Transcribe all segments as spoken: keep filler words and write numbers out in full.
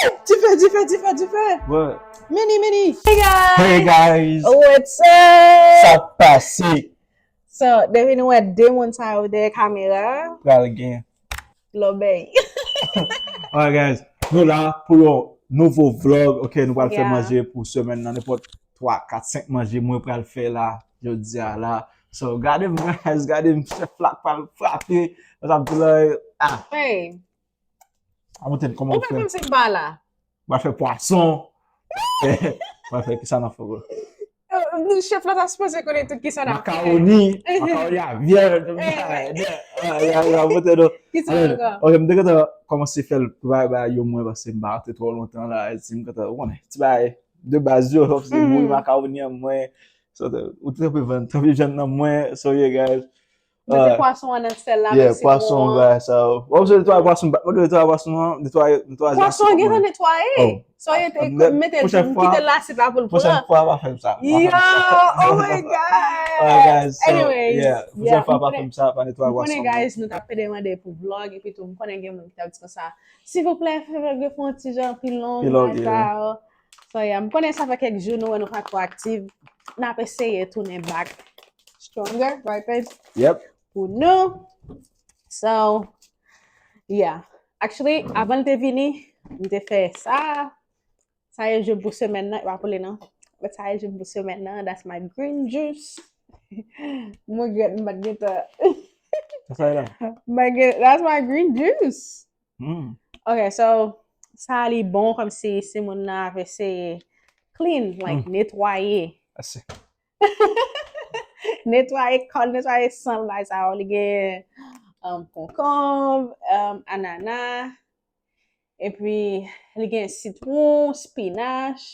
Dife, dife, dife, dife. What? Mini, mini. Hey, guys. Hey, guys. What's up? Sa pase? So, depi nou wè de moun sa yo dèyè kamera, Pral gen. Lòbèy. Alright, guys. Nou la pou yon nouvo vlog. Ok, nou pral fè Yeah. Manje pou semèn nan. Nenpòt twa, kat, senk manje mwen pral fè la, jodi a la. So, gade m, guys, gade m, chèf la pral frape. Sa ap di la, ah, Hey, a monte n kòman ou w fè fè. Kòmsi m pa la. Mwen fè pwason. Mwen fè ki sa nan fè, bro? Euh, Chèf la ta sipoze konnen tout ki sa n ap fè. Makawoni, makawoni a vyèj. Ya, ya, monte nou. Ki sa ankò? Ok, m te gentan kòmanse fè l bay bay yo mwen paske m pa te twò lontan la. Si m gentan, ou konnen, ti bay de baz yo, fòk se Mhm. bouyi makawoni an mwen. So, ou te tanpe vann, tanpe vyann nan mwen. So, yeah, guys. Mete Ah, pwason an nan sèl la, yeah, mete pwason, sitwon. Bagay sa yo. Bon, se netwaye pwason, ba- bon, netwaye pwason an, netwaye, netwaye Pwason an gentan netwaye. Oh. So, yo te Ne- mete prochèn fwa- mete lasit la pou l Pwochèn pran. fwa, pa fè m sa. Pa fè Yo, m sa. oh my God. Alright, guys. So, Anyways, yeah, yeah, pwochèn fwa, m pa konnen- fè m sa, pa netwaye M konnen, pwason. Guys, nou t ap demande pou vlog, epi tou, m konnen gen moun ki t ap di konsa, silvouplè, fè vlog yo fè yon ti jan pi long, Pi long, bagay yeah. sa yo. So, yeah, m konnen sa fè kèk jou nou wè nou pa twò aktif. N ap eseye tounen back stronger, right, babe? Yep. Pou nou. So, yeah. Actually, avan l te vini, m te fè sa. Sa e jwèt pou semèn nan, e pa pou li non. But sa e jwèt pou semèn nan, that's my green juice. M regrèt m pa t gentan. Sa sa e la? My green- That's my green juice. Hmm. Ok, so, sa li bon kòmsi si moun nan ap eseye clean, like, Hmm. Netwaye. Ase. Netwaye kò l, netwaye san l, bagay sa yo. Li gen um, konkonb, um, anana, epi li gen sitwon, spinach,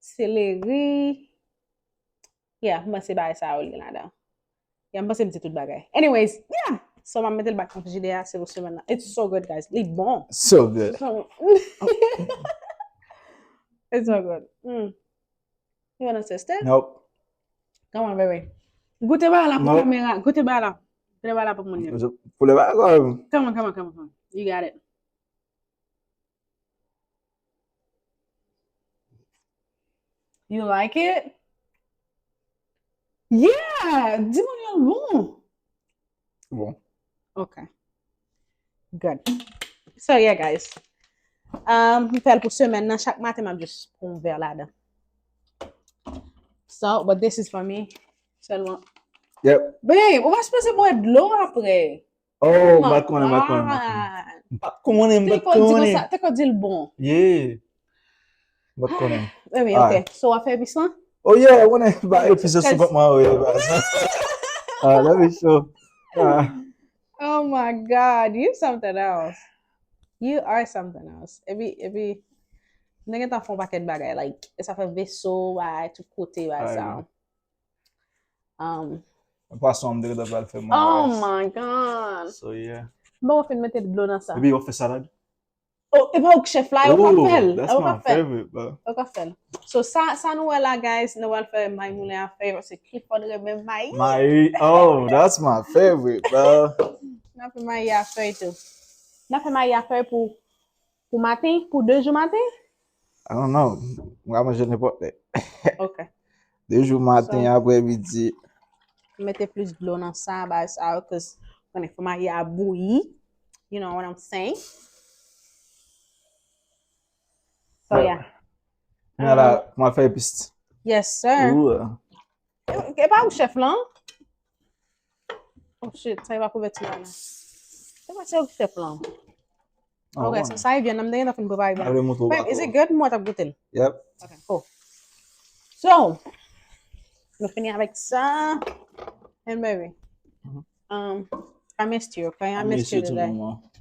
seleri. Yeah, m panse bagay sa yo li gen ladan. Yeah, m panse m di tout bagay. Anyways, yeah. So, m ap mete l back nan frijidè a, se pou semèn nan. It's so good, guys. Li bon. So good. It's so good. Mm. You wanna taste it? Nope. Come on, baby. Goute ba la pou Nope. Kamera. Goute ba la. Goute ba la pou moun yo. Pou le bagay. Come on, come on, come on, come on. You got it. You like it? Yeah! Di moun yo l bon. Bon. Ok. Good. So, yeah, guys. Um, m fè l pou semèn nan. Chak maten, m ap just pran yon vè ladan. So, but this is for me. Sèlman. Yep. Babe, ou pa sipoze bwè dlo apre. Oh, Oh m pa my t konnen, m pa t konnen. God. M pa t konnen, m pa Te t ko di konnen. Konsa, te ko di l bon. Yeah. M pa t konnen. Baby, Alright. Ok. So, w ap fè epis lan? Oh yeah, I wanna buy a piece of soup up my way. Ah, let me show. Ah. Oh my God, you something else. You are something else. Epi, epi, m te gentan fè yon pakèt bagay, like, e sa fè veso, bagay, tout kote, bagay sa. Alright. Um, Pwason an m te gentan pral fè mwen. oh Guys. My God. So yeah. Bon, ou fin mete dlo nan sa. Epi yo fè salad. Oh, e pa ou k chèf la, ou ka Oh, fè l. That's Ou ka my fè l. Favorite, bro. Ou ka fè l. So, sa, sa nou wè la, guys, nou pral fè may moulen a fèy, paske Clifford renmen may. My, oh, that's my favorite, bro. N ap fè may a fèy tou. N ap fè may a fèy pou, pou maten, pou de jou maten? I don't know. Mwen ka manje nenpòt lè. Ok. De jou maten, So, aprè midi. Mete plis dlo nan sa, bagay sa yo, cause konnen fò may a bouyi. You know what I'm saying? So, yeah. Mwen la, mwen fè epis. Yes, sir. Ooh. E pa ou chèf lan? Oh shit, sa e pa kouvèti la non. Se pa se ou ki chèf lan. Oh, Ok, so sa e vyann nan, m te gentan fin prepare vyann. Avle mouton Babe, is it good? Mwen t ap goute l. Yep. Ok, cool. So, nou fini avèk sa. And baby, Mhm. um, I missed you, okay? I missed you today.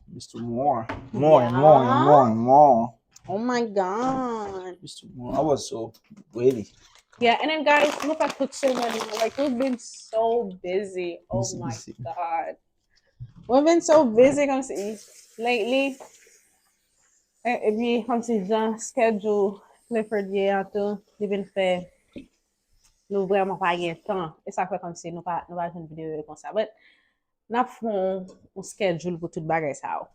Mister More. More, Yeah. more, more, more. Oh my God. Mister More. I was so ready. Yeah, and then guys, nou fè tout semèn, like, we've been so busy. Oh Busy, my busy. God. We've been so busy, kòmsi, lately. E- Epi, kòmsi jan schedule Clifford ye a tou, li vin fè nou vrèman pa gen tan. E sa fè kòmsi nou pa, nou pa jwenn videyo yo konsa. But, n ap fè yon, yon schedule pou tout bagay sa yo.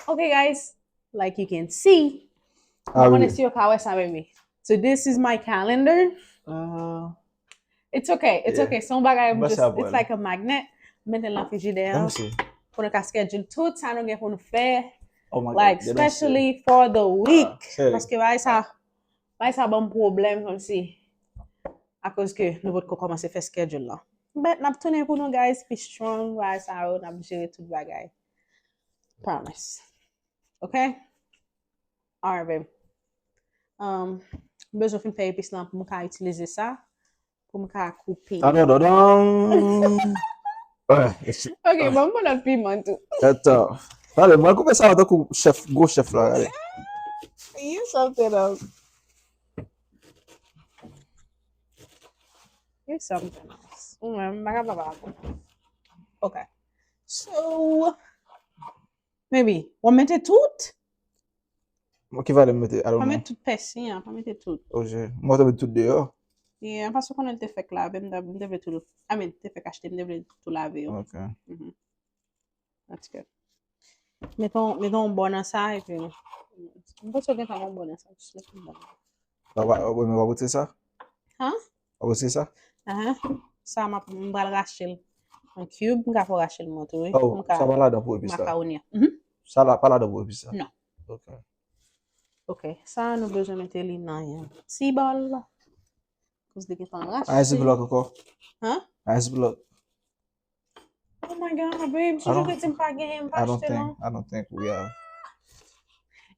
Ok, guys, like you can see, Mwen konnen si yo ka wè sa, baby. So this is my calendar. Uh, it's okay, it's okay. Se yon bagay, just, it's like a magnet. Mete l nan frijidè an. Pou nou ka schedule tout sa nou gen pou nou fè. Like, especially for the week. Paske bagay sa, bagay sa ban m pwoblèm kòmsi. Akoz ke nou potko kòmanse fè schedule lan. But n ap tounen pou nou, guys. Be strong, bagay sa yo, n ap jere tout bagay. Promise. Ok? Alright, babe. Um, m bezwen fin fè epis lan pou m ka itilize sa, pou m ka koupe. Tadadadam! Ok, bon, m pran lòt piman tou. Attends. Gade, mwen koupe sa tankou chèf, gwo chèf la, gade. You something else. You something else. Ou menm, m pa ka papa avè w. Ok. So, maybe, w ap mete tout? Mwen ki valè m mete, I don't know. Pa mete tout pèsi an, pa mete tout. Ok. Mwen te mete tout deyò. Yeah, paske konnen l te fèk lave, m te, m te vle tou, I mean, te fèk achte, m te vle tou lave yo. Ok. Mhm. That's good. Mete yon, mete yon bò nan sa, epi, m panse w gentan gen yon bò nan sa, just mete yon bò. Ou pa, ou pa, ou pa pote sa? Huh? Ou pa pote sa? Ahan. Sa m ap, m pral rache l an cube, m ka fè w rache l mwen tou, wi. Oh, sa pa ladan pou epis la? Makawoni an. Mhm. Sa la pa ladan pou epis la? Non. Ok. Ok, sa nou bezwen mete li nan yon ti bòl. Koz li gentan rache. Ice block ankò? Huh? Ice block. Oh my God, babe, sou jounè ti m pa genyen, m pa achte non. I don't think, I don't think we have.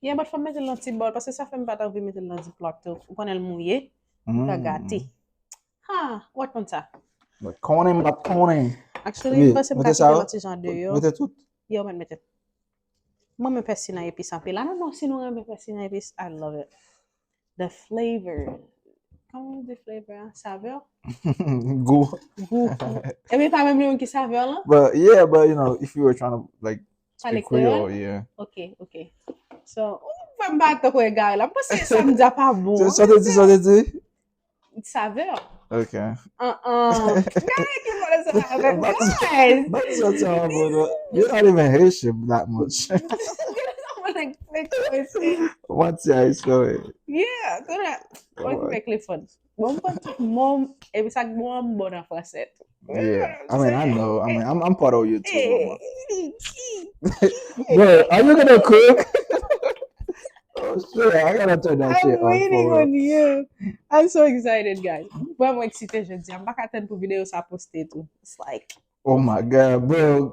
Yeah, but fò m mete l nan ti bòl, paske sa fè m pa t anvi mete l nan ziplock tou. Ou konnen l mouye, l ka gate. Ha, ou pa t konn sa? Mwen konnen, m pa t konnen. Actually, m panse m ka kite l yon ti jan deyò. Mete tout. Yeah, ou mèt mete. Mwen renmen pèsi nan epis anpil. I don't know si nou renmen pèsi nan epis. I love it. The flavor. Kòman yo di flavor an? Savè? Gou. Gou. Epi pa menm li menm ki savè lan? But yeah, but you know, if you were trying to like speak Creole, yeah. Ok, ok. So, ou fè m pa tankou egare la. M panse sa m di a pa bon. Sa te di, sa te di? Savè. Ok. Uh-uh. Gade ki mwen sa avèk mwen. Not so terrible, though. You're not even Haitian that much. Mwen ti Ayisyen, wi. Yeah, konnen. Mwen ki fè klefòn. Bon, mwen tout mwen, epi sa k bon an, m bon nan fransè tou. Yeah, I mean, I know. I mean, I'm, I'm proud of you too, mama. Bro, are you gonna cook? Oh, shit, I gotta turn that shit on for real. I'm waiting on you. I'm so excited, guys. Mwen, mwen eksite jodi a. M pa ka tann pou videyo sa poste tou. It's like, oh my God, bro.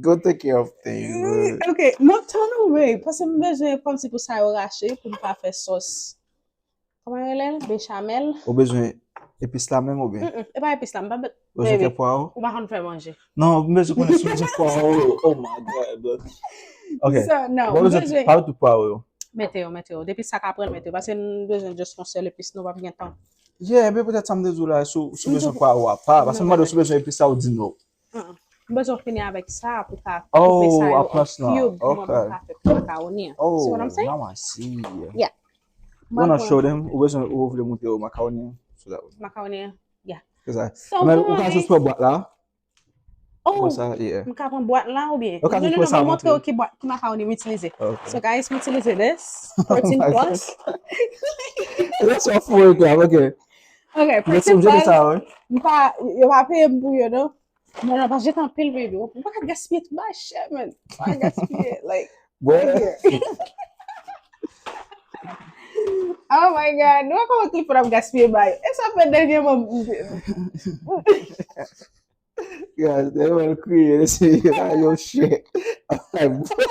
Go take care of things, bro. Ok, mwen turn away. Paske m bezwen kòmsi pou sa yo rache, pou m pa fè sòs. Kòman yo rele l? Bechamel. Ou bezwen epis la menm oubyen? Mm-mm, e pa epis la, m pa be-, ou bezwen kèk pwawo? Ou pa konn fè manje. Non, m bezwen konnen si w bezwen pwawo. Oh my God, bro. Ok. So, non, ou bezwen pa tout pwawo yo. Mete yo, mete yo. Depi sa ka pran, mete yo. Paske nou bezwen just yon sèl epis, nou p ap gen tan. Yeah, men petèt sa m te di w la, si w, si w bezwen pwawo apa. Paske m mande w si w bezwen epis la, ou di no. Mm-mm. M bezwen fini avèk sa pou ka koupe sa yo an cube pou mwen ka fè makawoni an. See what I'm saying? Oh, now I see. Yeah. Ou nan show dem, ou bezwen, ou vle montre yo makawoni an? Makawoni an, yeah. Se sa. Men ou ka jis pran bwat la. Oh, m ka pran bwat la oubyen? Non, non, non, mwen montre yo ki bwat, ki makawoni m itilize. So, guys, m itilize this, Protein Plus. That's your food, yeah, ok. Ok, Protein Plus. M pa, yo pa peye m pou yo, non. Non, non, pa jete anpil, baby. Ou pa ka gaspiye tout bagay chè, man. Pa gaspiye, like, right here. Oh my God. Nou pa konn ki fò n ap gaspiye bagay. E sa fè dènyèman. Guys, dèyè mwen kriye, se bagay yo chè. I'm like, bro.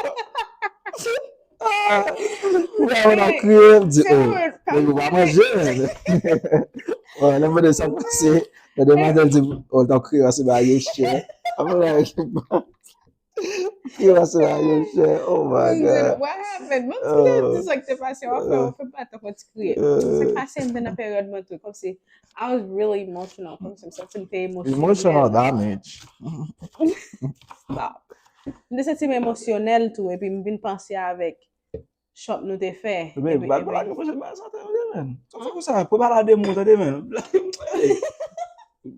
Mwen ap kriye, m di, oh, men nou pa manje, men. Lè m mande sa pase, lè demoiselle di, oh, l t ap kriye, se bagay yo chè. I'm like, kriye, se bagay yo chè. Oh my God. What happened? Mwen m di sa k te pase, w ap fè, w ap fè m pa tankou ti kriye. Sa k pase, m te nan peryòd mwen tou, kòmsi I was really emotional, kòmsi m santi m te emosyonèl. Emotional damage. Wow. M te santi m emosyonèl tou, epi m vin panse avèk shop nou te fè. Men, epi, bad epi blague, mwen, se pa sa, tande, men. Sa fè konsa, pou balade moun, tande, men.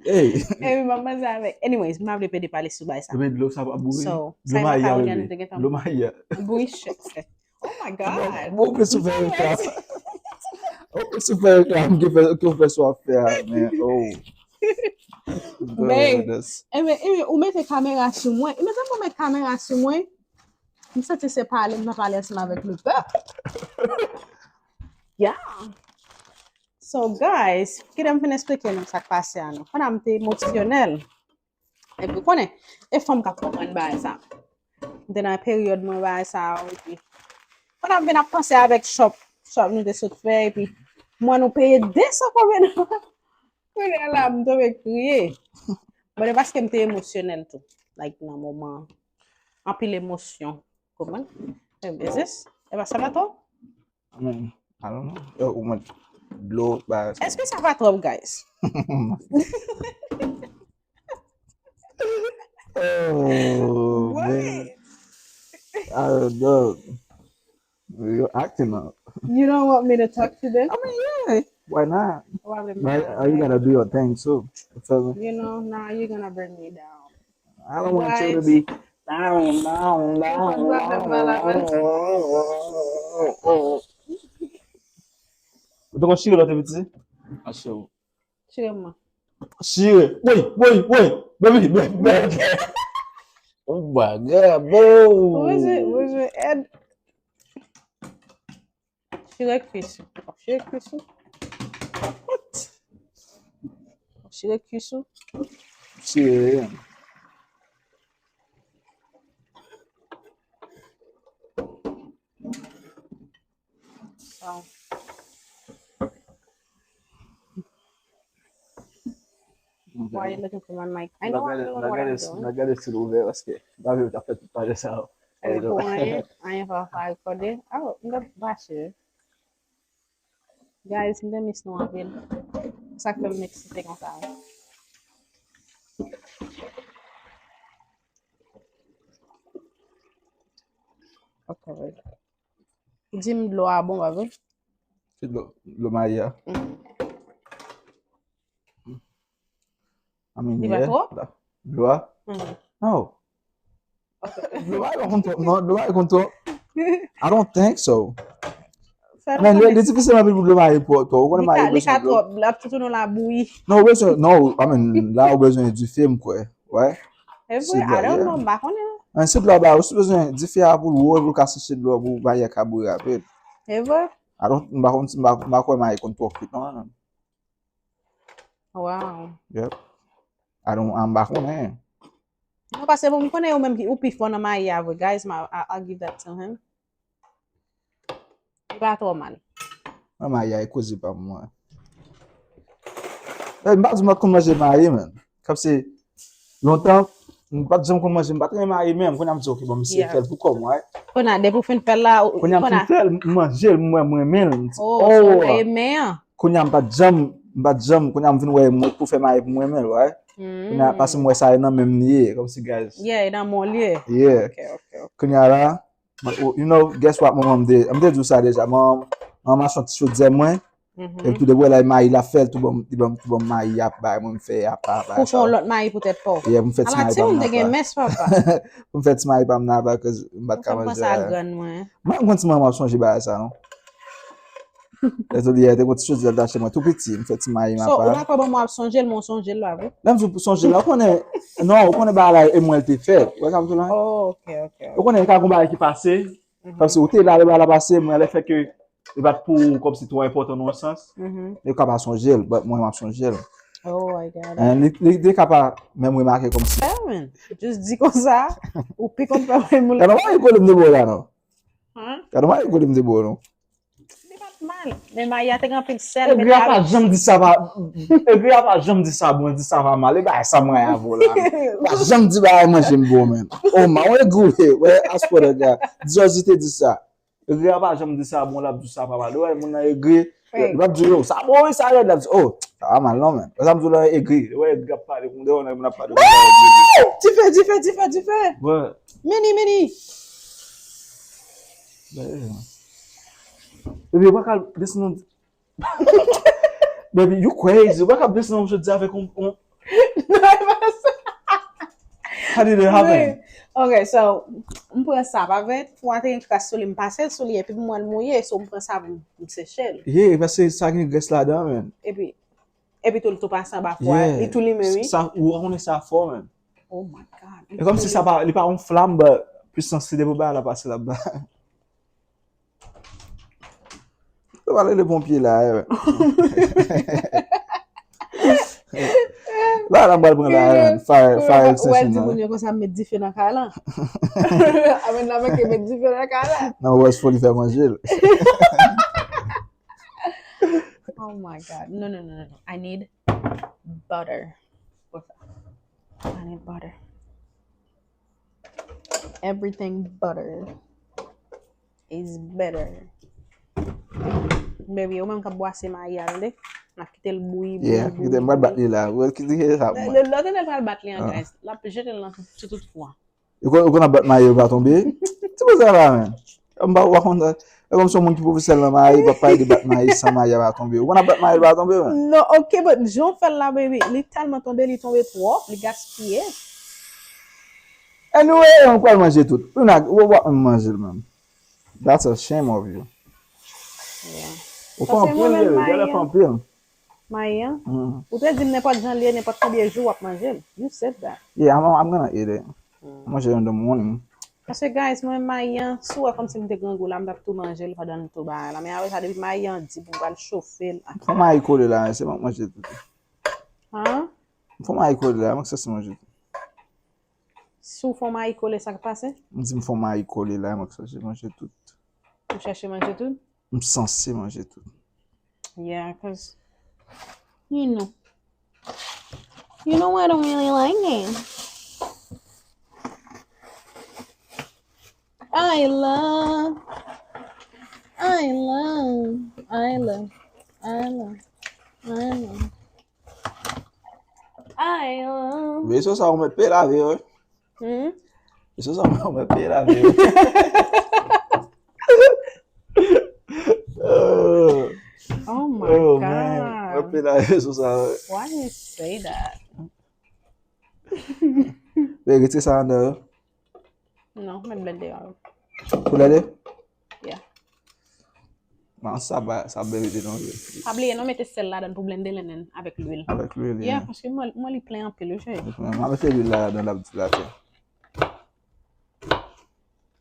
Hey. Epi, m ap panse avèk. Anyways, m pa vle pede pale sou bagay sa. Epi, dlo sa pa bouri. So, dlo sa e mayi a, makawoni an, bebe. Nou te gentan. Dlo mayi a. Bouri, shit, frè. Oh my God. Bon, ou plis ou fè reklam. Ou plis ou fè reklam ke fè, ke ou fè sa w ap fè a, men, oh. Babe, goodness. Enben, enben, ou mete kamera sou mwen. Mezanmi, ou met kamera sou mwen. M santi se pale, m nan pale ansanm avèk le pèp. Yeah. So, guys, kite m fin eksplike nou sa k pase a non. Pandan m te emosyonèl. Epi, ou konnen, e fanm k ap konprann bagay sa. M te nan peryòd mwen bagay sa, epi. Pandan m vin ap panse avèk chòp, chòp nou te sot fè, epi. Mwen nou peye de san konbyen dola. Kounye a la, m tonbe kriye. Bon, e paske m te emosyonèl tou. Like, nan moman, anpil emosyon. Konprann? E, e zis, e pa sa la tou? I mean, I don't know. Yo, ou mwen dlo, ba. Èske sa pa twòp, guys? Oh, man. I don't know. You're acting up. You don't want me to talk to them? I mean, yeah. Why not? Why would I? But you gotta do your thing too. You feel me? You know, now you're gonna bring me down. I don't want you to be down, down, down, down. Ou te konn chire lè w te piti? Chire mwen. Chire. Woy, woy, woy. Baby, baby, baby. Oh my God, bro. Woy, woy, woy, Ed. Chire kwis ou. Chire kwis ou. Chire kwis ou. Chire. Why are you looking for my mic? I know I'm doing what I'm doing. N a gade si l ouvè paske m pa vle w ta fè tout pale sa yo. Pou anyen, anyen pa pa rekòde. Oh, m te bache. Guys, m te miss nou anpil. Sa k fè m eksite konsa. Ok. Di m dlo a bon, pa vre? Ki dlo? Dlo mayi a? Mhm. I mean, li pa twòp? Dlo a? Mhm. No. Dlo mayi pa konn twòp, non. Dlo mayi konn twòp. I don't think so. Men, li, li difisil anpil pou dlo mayi twòp. Ou konnen mayi bezwen dlo. Li ka twòp, l ap tounen la bouyi. Non, ou bezwen, non, I mean, la ou bezwen dife, m kwè. Wè. E vre, I don't know, m pa konnen. Men si dlo a ba, ou si bezwen dife a pou l wo, pou l ka seche dlo a, pou mayi a ka bouyi rapid. E vre. I don't, m pa konn, m pa, m pa kwè mayi konn twò kwit, non. Wow. Yep. I don't, m pa konnen. Non, paske bon, m konnen ou menm ki, ou pi fò nan mayi a vre, guys, ma, I, I'll give that to him. Li pa twò mal. Mwen mayi a e koze pa mwen. Ey, m pa di m pa t konn manje mayi, man. Kòmsi, lontan, m pa t janm konn manje, m pa t renmen mayi menm. Kounye a m di, ok, bon, m eseye fè l pou kò m, right? Kounye a, depi w fin fè l la, ou, kounye a m fin fè l, m manje l, m wè m renmen l, m di, oh, oh, renmen an. Kounye a m pa t janm, m pa t janm, kounye a m vin wè m pou fè mayi pou m renmen l, right? Kounye a, paske m wè sa e nan men m li ye, kòmsi, guys. Yeah, e nan men w li ye. Yeah. Ok, ok, ok. Kounye a la, Mwen, oh, you know, guess what, manman m te, m te di w sa deja, manman m, manman m achte yon ti chodyè mwen, epi tou depi w wè la, mayi l ap fè l, tou bon, li ban m, tou bon mayi ap bay mwen, m fè apa, bay sa. Pou fè yon lòt mayi pou tèt pa w. Yeah, pou m fè ti mayi pa m nan apa. Ala, timoun te gen mès, papa. Pou m fè ti mayi pa m nan apa, cause m pa t ka manje. Ou fè m panse a grann mwen. Mwen, mwen, ti manman ap sonje bagay sa, non. Lè zòt yè, te gon ti chodyè l t achte mwen tou piti, m fè ti mayi m apa. So, ou dakò ban mwen ap sonje l, men w sonje l la vre? Lè m di w sonje l la, ou konnen, non, ou konnen bagay la, e mwen l te fèt. Ou wè sa m di w la? Oh, ok, ok, ok. Ou konnen, ka gon bagay ki pase, kòmsi ou te la, lè bagay la pase, men lè fèt ke li pa t pou ou, kòmsi twò enpòtan nan yon sans, ou ka pa sonje l, but mwen, m ap sonje l. Oh, I got it. And li, li, li ka pa menm remake kòmsi. Yeah, man. Just di konsa, ou pi konn fè moun. Gade, w pa rigoule m de bò la, non. Gade, w pa rigoule m de bò, non. Li pa t mal. Men mayi a te gen anpil sèl, Egri a pa janm di sa pa, Egri a pa janm di sa bon, di sa pa mal. E bagay sa mwen avè w la. Pa janm di bagay manje m bon, man. Oh, ma, w Egri, wè, aspò de gars. Djòzi te di sa. Egri a pa janm di sa bon, l ap di sa pa mal. Ou wè, moun nan Egri, li p ap di, yo, sa bon, wi, sa rèd, l ap di, oh, sa pa mal, non, man. Sa m di w la, Egri. Ou wè, Egri ap pale, moun nan ap pale, moun nan Egri. Dife, dife, dife, dife. Mini, mini. Epi, ou pa ka desann yon, baby, you crazy. Ou pa ka desann yon jodi avèk yon, yon. Non, e pa sa. How did it happen? Ok, so, m pran sa, pa vre? Fwa te gen kras sou li, m pase l sou li, epi m wè l mouye, so m pran sa pou m seche l. Yeah, paske sa gen grès ladan, man. Epi, epi tou, l tou pase anba fwa, li tou limen, wi. Sa, ou konnen sa fò, man. Oh my God. E kòm si sa pa, li pa yon flam, but pwisans li depi ba la pase la ba. Ou pa rele ponpye la, eh. Ba la, m pral pran la, eh. Fire, fire extinction, di moun yo konsa met dife nan kay la. Amèn la, mèt met dife nan kay la. Nan wè fò li fè manje l. Oh my God. No, no, no, no, no. I need butter. What's that? I need butter. Everything butter is better. Baby, ou menm k ap bwase mayi a, tande? N ap kite l bouyi, bouyi, Yeah, bouyi, kite m pral bat bouyi. Li la. Ou kite sa pou Le, mwen. Le lòt lè l pral bat li an, Ah. Guys. L ap jete l nan sou tout fou an. Ou konn, ou konn ap bat mayi, ou pa tonbe. Ti bout sa la, men. M pa, ou pa konn sa. E kòm se yon moun ki pwofesyonèl nan mayi, pa pale de bat mayi san mayi a pa tonbe. Ou konn ap bat mayi, ou pa tonbe, men. Non, ok, but jan w fè l la, baby, li tèlman tonbe, li tonbe twòp, li gaspiye. Anyway, ou pral manje tout. Ou na, ou pa manje l, menm. That's a shame of you. Yeah. Ou Paske fè anpil, mwen menm, bebe, mayi gade fè an. Anpil. Mayi an, Mm. ou te di m nenpòt jan l ye, nenpòt konbyen jou w ap manje l. You said that. Yeah, I'm, I'm gonna eat it. Manje in the morning. Paske, guys, mwen mayi an, si w wè kòmsi m te grangou la, m t ap tou manje l pandan l tou bagay la. Men apre sa, depi mayi an di pou m pral chofe l. Fò mayi kole la, se mwen k manje tout. Hein? Fò mayi kole la, mwen k sanse manje tout. Si w fè mayi kole, sa k pase? M di m fò mayi kole la, mwen k sanse manje tout. Ou chèche manje tout? M sanse manje tout. Yeah, cause you know, you know, I don't really like it. I love, I love, I love, I love, I love, I love. Veso sa ou mèt peye lave yo. Hmm? Veso sa ou mèt peye lave yo. Oh my Oh, God. Man. Mwen peye lave veso sa. Why you say that? Veye, retire sa anndan yo. Non, mwen blende yo. Pou lè de? Yeah. Non, sa ba, sa bebe de non. Pa bliye non, mete sèl ladan pou blende lennen avèk lwil. Avèk lwil. Yeah, paske mwen, mwen li plen anpil, wi, cheri. Mwen ap mete lwil la ladan, l ap dilatè.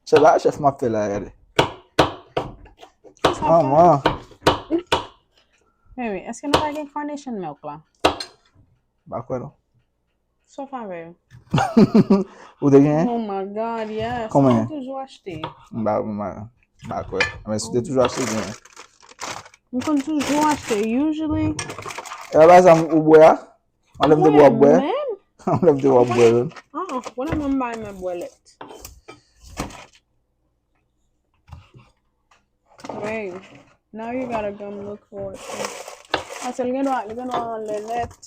Se la, chèf m ap fè la, gade. Manman. Baby, èske nou pa gen carnation milk la? Pa kwè non. Sa w fè avè yo? Ou te genyen? Oh my God, yes. Kòman? Mwen toujou achte. M pa, m pa, m pa kwè. Men si w te toujou achte, gen. Mwen konn toujou achte. Usually. E pa sa ou bwè a? Anlèv de bwè w ap bwè. Menm? Anlèv de bwè w ap bwè. Ah, ah, wala mwen m bay mwen bwè lèt. Hey, now you gotta come look for it. Paske l gen dwa, li gen dwa anlè nèt.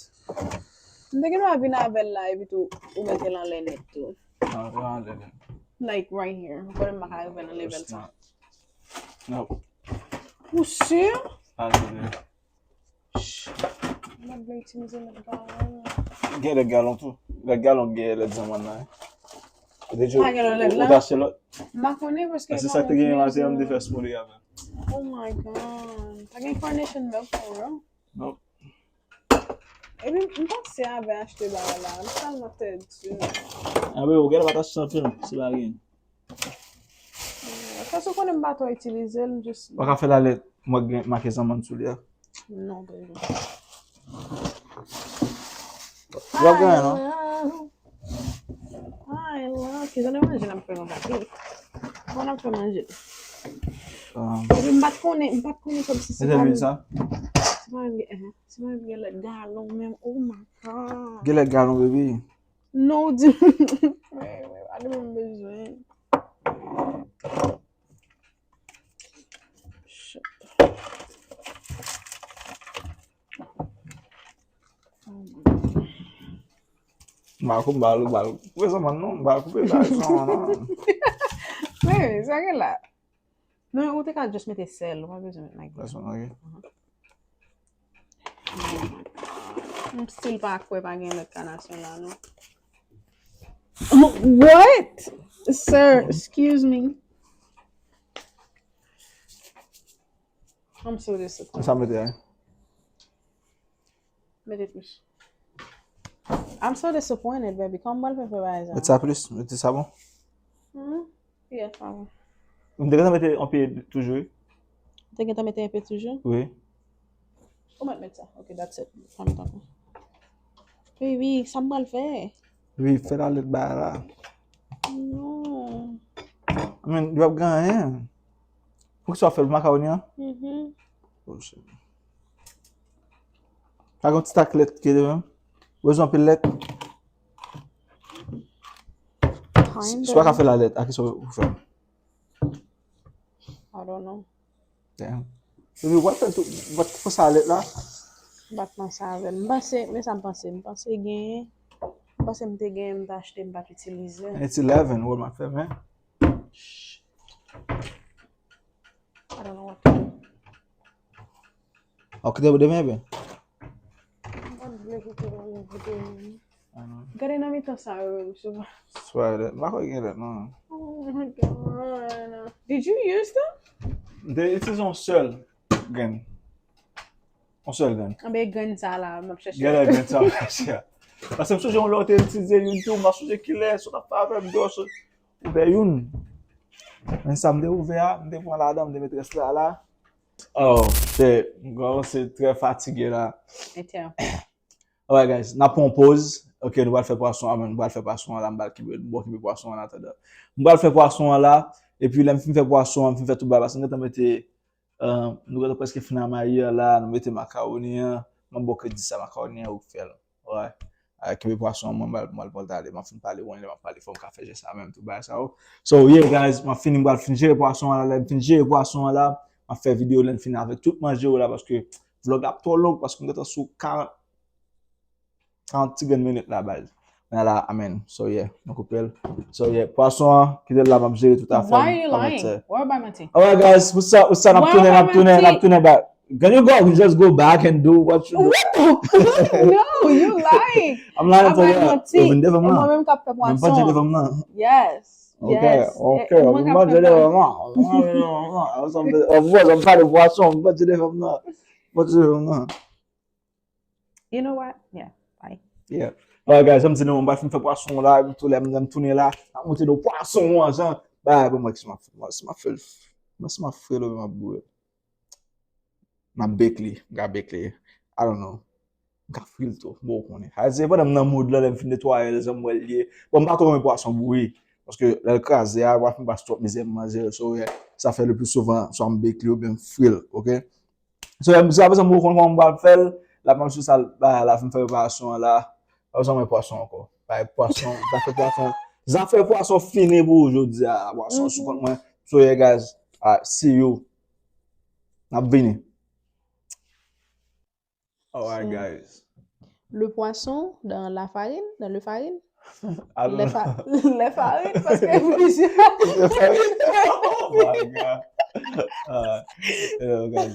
M te gen dwa vin avè l la, epi tou, ou mete l anlè nèt tou. Ah, li anlè nèt. Like right here. Ou konnen m pa ka rive nan level sa. Nope. Ou si? Pa anlè nèt. Mwen vle itilize lòt galon. Gen lèt galon tou. Lèt galon gen lèt zanmann nan. Ou te di Pa gen lèt la? Ou ta achte lòt. M pa konnen paske Se sa k te genyen maten an, m te fè smoothie avè. Oh my God. Pa gen carnation milk for real? Nope. Epi m panse avè achte bagay la. M tèlman pèdi. Anben, ou genlè pa t achte anpil, se pa gen. Paske ou konnen m pa twò itilize l, just. Ou ka fè la lèt, mwen gen make zanmann sou li a. Non, baby. W ap genyen, non? I love, I love. Ki jan de manje n ap fè konsa? Ki, kòman n ap fè manje? Um, Epi m pa t konnen, m pa t konnen kòmsi se Mete pa lwil m. Sa? Se pa m gen, eh, se pa m gen lèt galon menm. Oh my God. Gen lèt galon, baby. Non, di. Wi, wi, pa de m bezwen. Shit. Oh my God. M pa koupe bal, bal. Koupe zanmann non, m pa koupe bal zanmann non. Wi, sa gen la. Non, ou te ka just mete sèl, ou pa bezwen met like. That's one, ok. M still pa kwè pa gen lòt kanasyon la, non. What? Sir, excuse me. I'm so disappointed. Sa mete a. Mete plis. I'm so disappointed, baby. Kòman m pral fè fè bagay sa? Mete sa plis, mete sa bon. Hmm? Yeah, sa bon. M te gentan mete yon pye toujou, wi. Ou te gentan mete yon pye toujou? Wi. Ou mèt met sa. Ok, that's it. Pa met ankò. Wi, wi, sa m pral fè. Wi, fè lalèt bagay la. Non. Men, li p ap gen anyen. Poukisa w ap fè l pou makawoni an? Mhm. Oh, shit. Pa gen yon ti tak lèt ki devan? Bezwen anpil lèt? Si w pa ka fè lalèt, a kisa w fè? I don't know. Damn. Epi w ap fè tout, w ap fè sa lèt la? M pa t panse avè l. M panse, men sa m panse. M panse genyen. M panse m te genyen, m t achte, m pa t itilize. It's eleven, wè m ap fè, men. I don't know what to do. Ok, demen, demen, ben. M pa t vle kite w vide. Gade nan mitan sa yo, souvan. Sware, m pa kwè gen lòt, non. Oh my God. Did you use them? M te itilize yon sèl grenn. Yon sèl grenn. Anben grenn sa la, m ap chèche. Gade grenn sa m ap chèche a. Paske m sonje yon lè w te itilize youn tou, m pa sonje kilè, sa w t ap fè avè m, dò, so, ouvè youn. Men sa m te ouvè a, m te pran ladan, m te met rès la la. Oh, shit. M kòmanse trè fatige la. Etè. Alright, guys, n ap pran yon poz. Ok, nou pral fè pwason an, men nou pral fè pwason an la, m pral kenbe, m pral kenbe pwason an an atandan. M pral fè pwason an la, epi lè m fin fè pwason an, m fin fè tout bagay, paske m gentan mete, euh, nou gentan prèske fin a mayi an la, nou mete makawoni an, m ap ba w kredi sa, makawoni an ou k fè l. Alright. Ah, kenbe pwason an, mwen, m pral, m pral, pral ale, m ap fin pale, w konnen lè m ap pale, fò m ka fè jès la menm, tout bagay sa yo. So, yeah, guys, m ap fini, m pral fin jere pwason an la, lè m fin jere pwason an la, m ap fè videyo lè m fin avèk tout manje yo la, paske vlog la ap twò long, paske m gentan sou karant karant ti grenn minit la, baz. Men la, amen. So, yeah, nou koupe l. So, yeah, pwason an, kite l la, m ap jere tout afè m. Why are you lying? Why you lie, Manti? Alright, guys, pou sa, pou sa, n ap tounen, n ap tounen, n ap tounen back. Can you go, we just go back and do what you do? No, you lying. I'm lying to you. Ou vin devan m nan. Mwen menm k ap fè pwason. Mwen pa devan m nan. Yes. Ok, ok. Mwen k ap fè pwason. Of course, m pale pwason, m pa devan m nan. M pa devan m nan. You know what? Yeah, bye. Yeah. Alright, guys, jan m di nou, m pral fin fè pwason la, epi tou lè m, lè m tounen la, m ap montre nou pwason an, jan, bay, bon, mwen, si m ap, si m ap fè l, mwen, si m ap fri l oubyen m ap boure l. M ap bake li, m ka bake li. I don't know. M ka fri l tou, bon, ou konnen. Sa vle di, pandan m nan mood la, lè m fin netwaye l, jan m wè l ye. Bon, m pa twò renmen pwason bouyi, paske lè l kraze a, w ap fin pase twòp mizè pou manje l, so, yeah, sa fè le pli souvan, swa m bake li oubyen m fri l, ok? So, si apre sa, m konn kòman m pral fè l, la, m ap sou sa, ba, la, fin fè preparasyon an la. Apre sa, mwen pwason ankò. Bay pwason, zafè pwason. Zafè pwason fini pou jodi a. Pwason sou kont mwen. So, yeah, guys, ah, see you. N ap vini. Alright, guys. Le poisson dans la farine, dans le farine. Le fa- le farine, paske plizyè. Oh my God. Ah, yo, guys,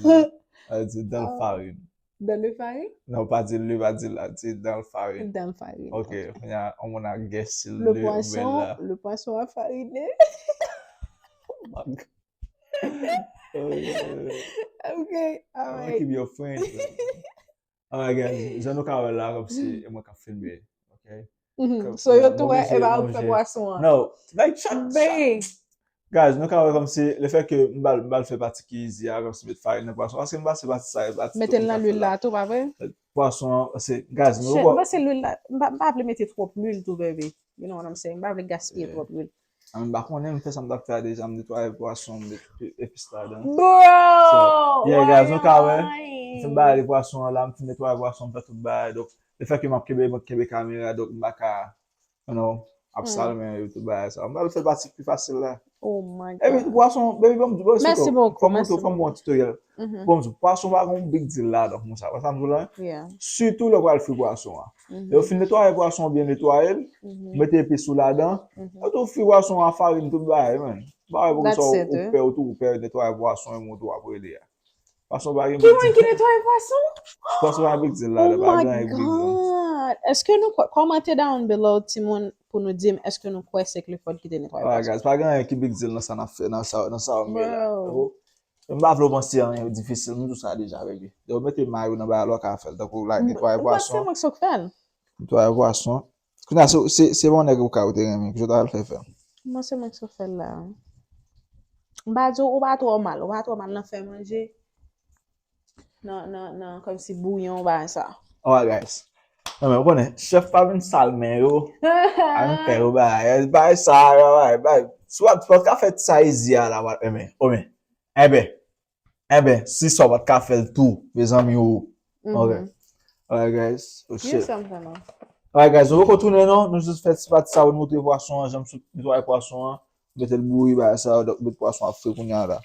ah, se dans le farine. Dans le farine? Non, pa di le, pa di la, di dans le farine. Dans le farine. Ok, kounye a, on moun a guess le, le poisson, le poisson à farine. Oh my God. Ok, alright. I'ma keep your friend, bro. Alright, guys, jan nou ka wè la, kòmsi e mwen k ap filme, ok? So, yo tou wè, e ba ou k fè pwason an. No, like, shot, shot. Guys, nou ka wè kòmsi, le fè ke m ba l, m ba l fè pati ki easy a, kòmsi met farin nan pwason, paske m pase pati sa, e pati tou. Mete l nan lwil la tou, pa vre? Pwason an, se, guys, nou... Shit, m panse lwil la, m pa, m pa vle mete twòp lwil tou, baby. You know what I'm saying? M pa vle gaspiye twòp lwil. Ah, m pa konnen, m fè sa m t ap fè a deja, m netwaye pwason, m met epis ladan. Bro! So, yeah, guys, nou ka wè, m fin bay pwason an la, m fin netwaye pwason, m fè tout bagay. Donk, le fè ke m ap kenbe, mwen kenbe kamera, donk m pa ka, you know, ap sal men yo tout bagay sa. M pral fè pati ki pi fasil la. Oh my God. Epi pwason, baby, bon, bon, mèsi bokou, fò m montre w, fò m ba w yon tutoriel. Bon, m di w, pwason pa gen yon big deal ladan konsa. Wè sa m di w la? Sitou lè w pral fri pwason an. Lè w fin netwaye pwason an, byen netwaye l, mete epis ou ladan, epi tou fri pwason an a farin, tout bagay, man. Bagay pou sa ou pè, ou tou ou pè netwaye pwason an, ou tou ap rele a. Pwason pa gen big deal. Ki moun ki netwaye pwason? Pwason pa big deal la, pa gen big deal. Èske nou kwè? Kòmante down below, timoun, pou nou di m, èske nou kwè se Clifford ki te netwaye pwason? Alright, guys, pa gen anyen ki big deal nan sa n ap fè, nan sa, nan sa w ye la. M pa vle w panse anyen difisil, m di w sa deja, baby. Lè w mete may ou nan bagay la, w ka fè l, tankou, like, netwaye pwason. M panse mwen ki sot fè l. Netwaye pwason. Kounye a, se, se, se yon nèg ou ka ou te renmen, ki jan w ta al fè fè l? M panse mwen ki sot fè l la. M pa di w, ou pa twò mal, ou pa twò mal nan fè manje. Nan, nan, nan, kòmsi bouyon, bagay sa. Alright, guys. Non, men, ou konnen, chèf pa vin sal men yo. A vin fè yo bagay. Bagay sa, bagay, bagay. Si w ap, w ap ka fè sa izi a la, w ap renmen. O men. Enben. Enben, si sa w pa t ka fè l tou, mezanmi, ou. Ok. Alright, guys. Oh, shit. Alright, guys, nou poko tounen, non. Nou jis fè ti pati sa pou nou montre pwason an, jan m sot netwaye pwason an. Mete l bouyi, bagay sa, donk met pwason ap fri kounye a la.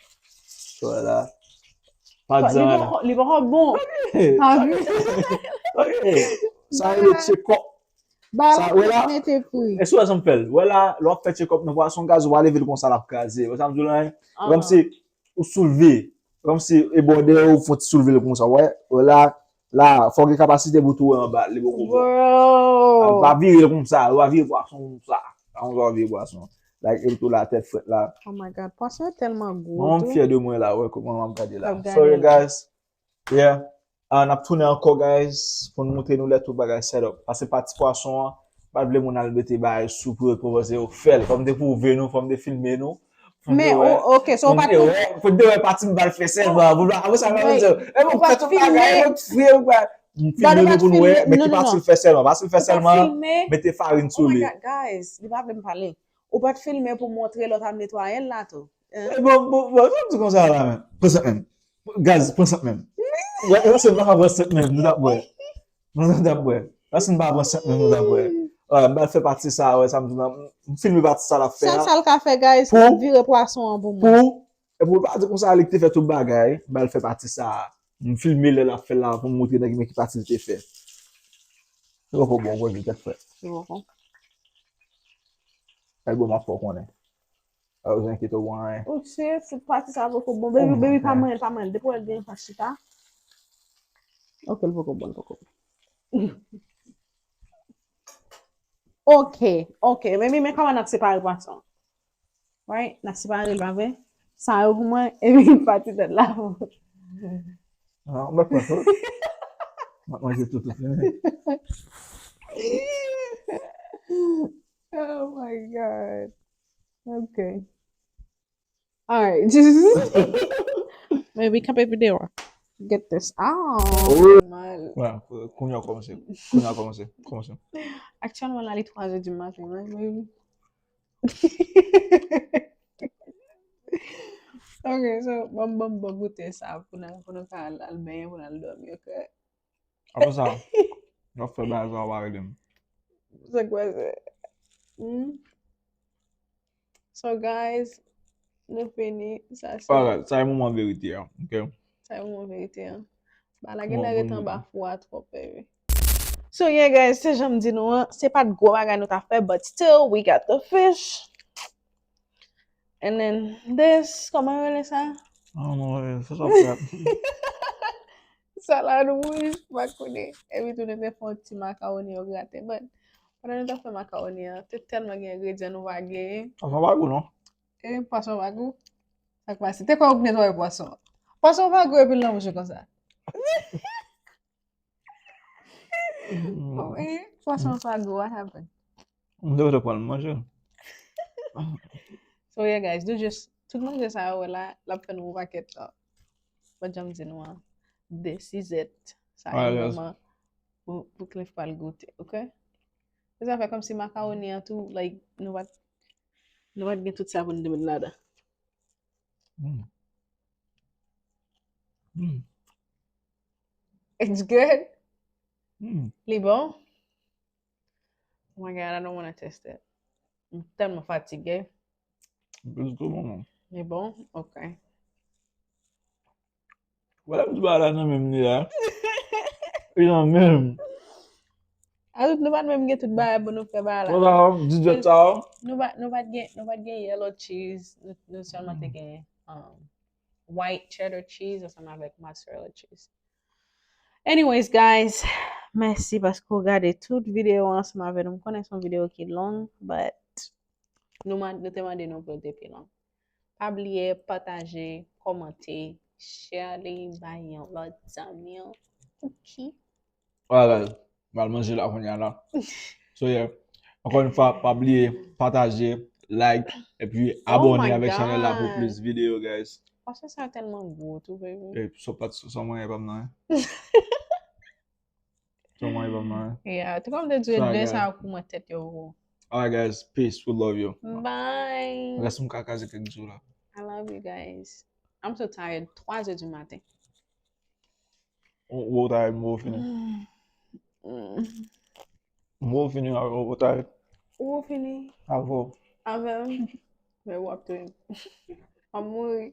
So, la. Pa di anyen. Li poko bon. Pa vre. Ok. Sa rele check-up. Sa, wè la. Mete fri. Èske w wè jan m fè l? Wè la, lè w ap fè check-up nan pwason, guys, ou pa leve l konsa l ap kraze. Wè sa m di w la, hein? Kòmsi ou soulve. Kòmsi e bò dèyè ou fon ti soulve l konsa, wè. Wè la, la, fò w gen kapasite pou tou wè anba l, li poko bon. Bro. Pa vire l konsa, ou pa vire pwason konsa. Pa konsa w vire pwason. Like, e tou la tèt frèt la. Oh my God, pwason yo tèlman gwo tou. Mwen, m fyè de mwen la, wè, kòman m ap gade la. Sorry, guys. Yeah. Ah, n ap tounen ankò, guys, pou n montre nou lè tout bagay set up. Pase pati pwason an, pa t vle moun al mete bagay sou pou yo, pou yo fè l. Fò m te pwouve nou, fò m te filme nou. Men, ok, so ou pa t. Pou te wè pati m pral fè sèlman. Pou apre sa, mwen di, e bon, fè tout bagay, e bon, fri, e bon. M filme nou pou nou wè, men ki pati l fè sèlman. Pati l fè sèlman, mete farin sou li. Oh my God, guys, li pa vle m pale. Ou pa t filme pou montre lè w t ap netwaye l la tou. E bon, bon, bon, sa m di konsa la, men. Konsa menm. Guys, pran sèt menm. Wè, wè, se m pa ka pran sèt menm, nou t ap wè. Nou t ap wè. Paske m pa pran sèt menm, nou t ap wè. Alright, m pral fè pati sa, wè, sa m di nan, m filme pati sa l ap fè a. Sèl sa l ka fè, guys, se vire pwason an pou mwen. Pou, epi w pa di konsa, li ki te fè tout bagay, m pral fè pati sa. M filme lè l ap fè l la, pou m montre nèg men ki pati l te fè. Se poko bon, vre, tèt frèt. Se poko. Ay, bon, m ap fè w konnen. Ou enkyete w anyen. Ou se, se pati sa poko bon. Baby, baby, pa manyen, pa manyen. Depi w wè l gen yon fas chita. Ok, l poko bon, l poko bon. Ok, ok. Baby, men kòman n ap separe pwason? Right? N ap separe l, pa vre? Sa yo pou mwen, epi pati tèt la pou. Ah, mwen pran tout. Mwen manje tout, tout fini. Oh my God. Ok. Alright. Baby, kanpe videyo a. Get this out. Mal. Wè, kounye a w kòmanse. Kounye a w kòmanse. Kòmanse. Aktyèlman la, li twa zè di maten, right, baby? Ok, so, ban m, ban m, ban m goute sa pou nou, pou nou ka al, al benyen, pou nou al dòmi, ok? Apre sa, w ap fè bagay sa, w pa rele m. Sa k pase? Hmm? So, guys, nou fini. Sa se. Alright, sa e moman verite a, ok? Sa e moman verite a. Ba la gen lè ret anba fou a twòp, baby. So, yeah, guys, se jan m di nou an, se pa t gwo bagay nou ta fè, but still, we got the fish. And then this, kòman yo rele sa? I don't know, eh, se sa w fè. Salad wouj, m pa konnen. Epi tou nou te fè yon ti makawoni yo graten. But, pandan nou t ap fè makawoni an, te tèlman gen engredyan nou pa genyen. Pwason pa gou, non? E, pwason pa gou? Sa k pase? Te kwè ou k netwaye pwason an. Pwason pa gou epi l nan bouch ou konsa. Oh, eh, pwason pa gou, what happened? M te wè pral manje. So, yeah, guys, nou just, tout manje sa yo wè la, l ap fè nou yon pakèt, uh, pa janm di nou an, de sizèt. Sa e moman pou, pou Cliff pral goute, ok? Se sa fè kòmsi makawoni an tou, like, nou pa t, nou pa t gen tout sa pou nou te met ladan. Mm. Mm. It's good? Mm. Li bon? Oh my God, I don't wanna test it. M tèlman fatige. It's good, maman. Li bon? Ok. Wè, m di bagay la nan menm li la. Li nan menm. Azout, nou pa t menm gen tout bagay pou nou fè bagay la. Wè la, di dwèt sa. Nou pa, nou pa t gen, nou pa t gen yellow cheese, nou, nou sèlman te gen, um, white cheddar cheese ansanm avèk mozzarella cheese. Anyways, guys, mèsi paske w gade tout videyo ansanm avè nou. M konnen se yon videyo ki long, but nou, nou te mande nou pou l te pi long. Pa bliye pataje, kòmante, share li, bay yon lòt zanmi. Ok. Alright, guys. M al manje la kounye a la. So yeah. Encore une fois, pa bliye pataje, like, epi abone avèk chanèl la pou plis videyo, guys. Pastè sa tèlman gwo tou, baby. E so pa so mwen pa m nan. So mwen pa m nan. Yeah, tou kòm de di de sa pou mwen tèt yo gwo. Alright, guys, peace, we love you. Bye. Rès m ka kaze kèk jou la. I love you guys. I'm so tired. Twa zè di maten. Ou ou tired, mwen fini. Mwen fini, ou tired. Ou fini Avè. Avè m. Men w ap touye m. M ap mouri.